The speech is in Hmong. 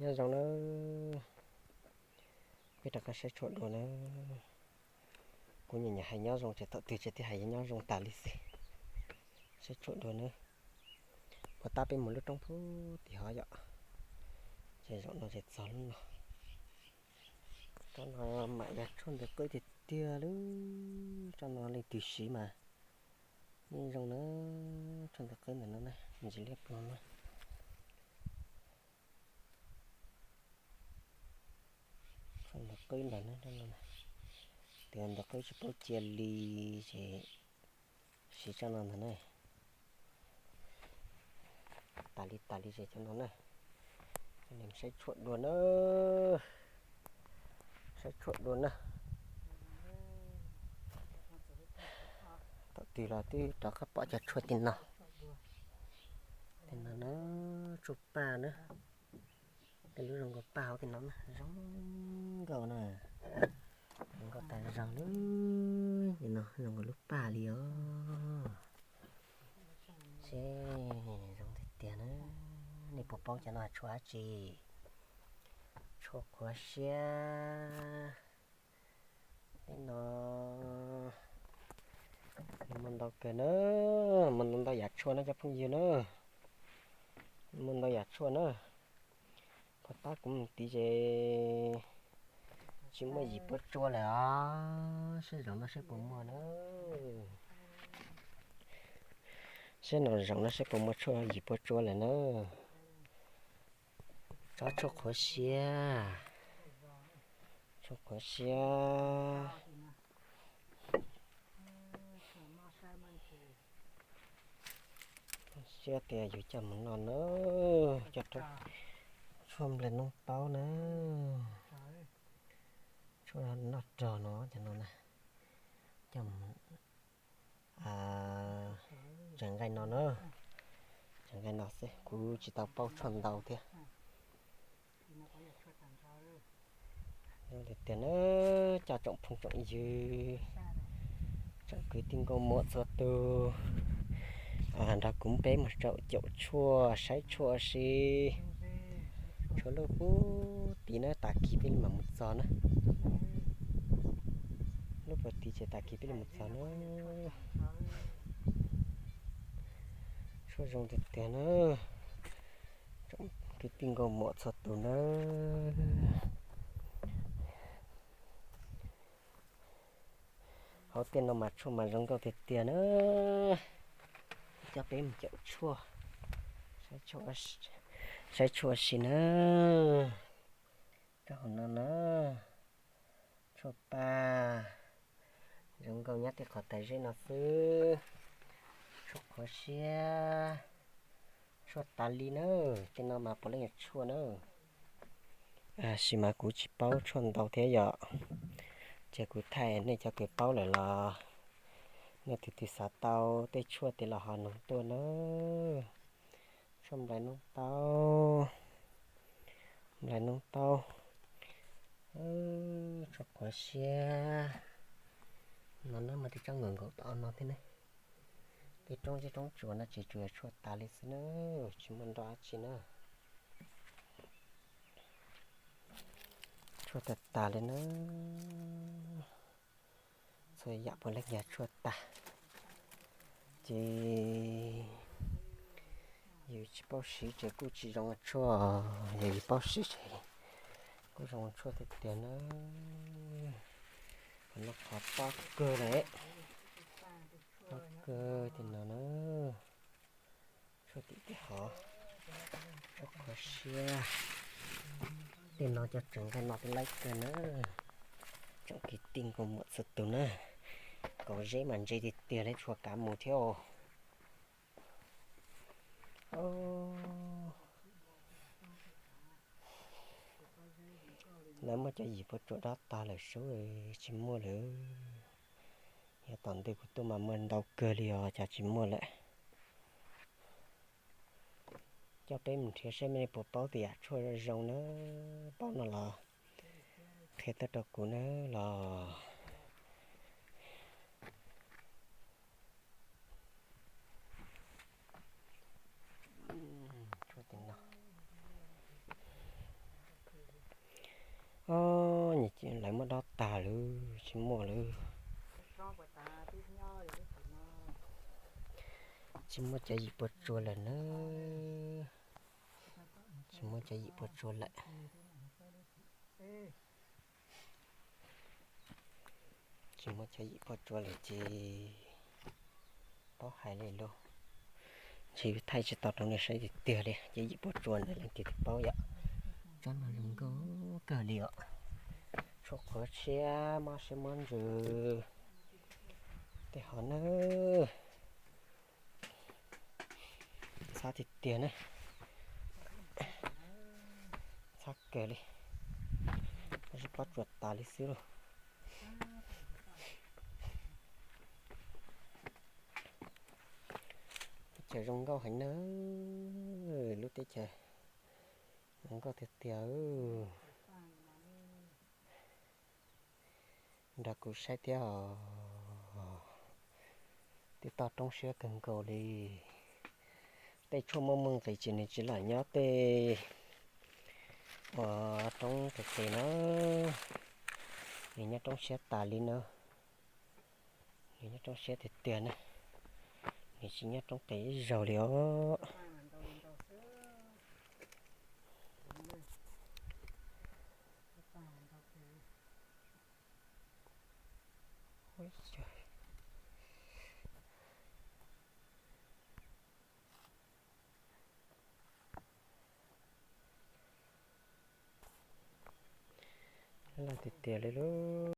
Nyob zoo na, peb rov qab saib tshuaj dua na. Kuv nyiam nyiam hais nyob zoo ces thaum twg ces thiaj hais nyob zoo tas li xwb. Saib tshuaj dua na. Puas tab peb mus lub roob pub tim hov yom. Ces zaum no ces txog lub no. Tsob no mam yog tshuaj ntawd qwb tiag tiag lub. Tsob no leej twg siv mas yeej zoo na. Tshuaj ntawd qwb ntawm no na, ntsis liab ploog na. Tshuaj ntawd qwb ntawm no, tus ntawd qwb tsis paub cia li ces siv tsob no ntag na. Tas li tas li ces cov no na. Cov no saib tshuaj dua na. Saib tshuaj dua na. Thaum twg los twb rov qab pom cov tshuaj tim no. Tim no na, tshuaj paj na. Tej lub zoo nkaus paj hauv tim no na, zoo nkauj na. Zoo nkauj tas zog li. Tim no zoo nkaus lub paj li os. Seb zoo tiag tiag na. Nej puas paub cov no tshuaj dab tsi? Tshuaj qhuav siab. Tej no muaj ntau kawg na, muaj ntau ntau yam tshuaj na cov phooj ywg na. Muaj ntau yam tshuaj na. Puas tab kuv mus tid ces tsis muaj yim puab tsua lawm os. Saib zaum no saib puas muaj na. Saib no zaum no saib puas muaj tshuaj yim puab tsua lawm na. Tsob tshuaj qhuav siab. Tshuaj qhuav siab. Siab tias yus coj mus noj na. Coj rau tshuaj nplej noob taub na. Tshuaj noj rog no cov no na. Coj mus tseem nqaij no na. Tseem nqaij no xwb, kuv tsis tau paub tshuaj ntau thiab. Tiag tiag na, coj tsoom phooj tsoom ywg, tsoom kwv tij nkauj muam txhua tus nrog kuv peb mus caum caum tshuaj, saib tshuaj si. Tshuaj lub pub tid na, tag kis peb mam mus txog na. Lub pub tid ces tag kis peb mam mus txog na. Tshuaj zoo tiag tiag na. Tsoom kwv tij nkauj muam txhua tus na. Hauv tej no mas tshuaj mas zoo nkauj tiag tiag na. Coj peb mus caum tshuaj, saib tshuaj si na. Rau hauv no na, tshuaj paj, zoo nkauj nyob tej qhov tas zeb no xwb. Tshuaj qhuav siab, tshuaj tas li na. Tej no mas puav leej yog tshuaj na. Tab sis mas kuv tsis paub tshuaj ntau thiab yom, ces kuv thaij, nej cov kws paub lawm los nej tus twg xav tau tej tshuaj tiag los ho noog tuaj na. Tshuaj nplej noob taub, nplej noob taub, tshuaj qhuav siab. No na, muaj tej tsob nkaum nkaum tom no thiab ne. Tej roob zeb roob tsuas no ces tsuas yog tshuaj tas li xwb na, tsis muaj nroj dab tsi na. Tshuaj tas tas li na. Txhua yam puav leej yog tshuaj tag. Ces yus tsis paub siv ces kuj tsis zoo tshuaj, yog yus paub siv ces kuj zoo tshuaj tiag tiag na. Qhov no qhov tob kawg lawm, tob kawg tiag no na. Tshuaj tim tej hov, tshuaj qhuav siab. Tej no cov tseem nqaij no twb laib kawg na. Tsoom kwv tij nkauj muam txhua tus na, kauv zeb mas ntse tiag tiag li, tshuaj kav mus thiab os. Lawv muaj cov yim puab tsuam dob tag lawm sub, tsis muaj lawm. Yog tom ntej kuv tuaj mas muaj ntau kawg li os, cas tsis muaj lawm. Coj peb mus nrhiav saib mej puas paub tej yam tshuaj zoo na, paub no los qhia tuaj rau kuv na los. Tshuaj tim no, Tsis muaj lawm. Tsis muaj cov yim pua tsua lawm nawb. Tsis muaj cov yim pua tsua lawm. Tsis muaj cov yim pua tsua lawm ces paub hais li lauj. Ntshe yus thaij tsis tau rau nej saib tiag tiag li, cov yim pua tsua ntawd leej twg twb paub yom. Tsob no zoo nkauj kawg li os. Tshuav qhuav tshiab mob siab mob ntsws tej hov nawb. Ntxhab tiag tiag na. Ntxhab kawg li. Zib pob tsuas tas li xwb lauj. Teb chaws zoo nkauj heev na, lub teb chaws zoo nkauj tiag tiag. Nrog kuv saib thiab os. Twb toj roob siab kawg nkaus li. Tej tshuaj muaj muaj nqis ces nws tsis lam nyob tej uas roob qis qis na. Nws nyob roob siab tas li na. Nws nyob roob siab tiag tiag na. Nws tsis nyob roob qis ib zaug li os. Loj tiag tiag li lauj.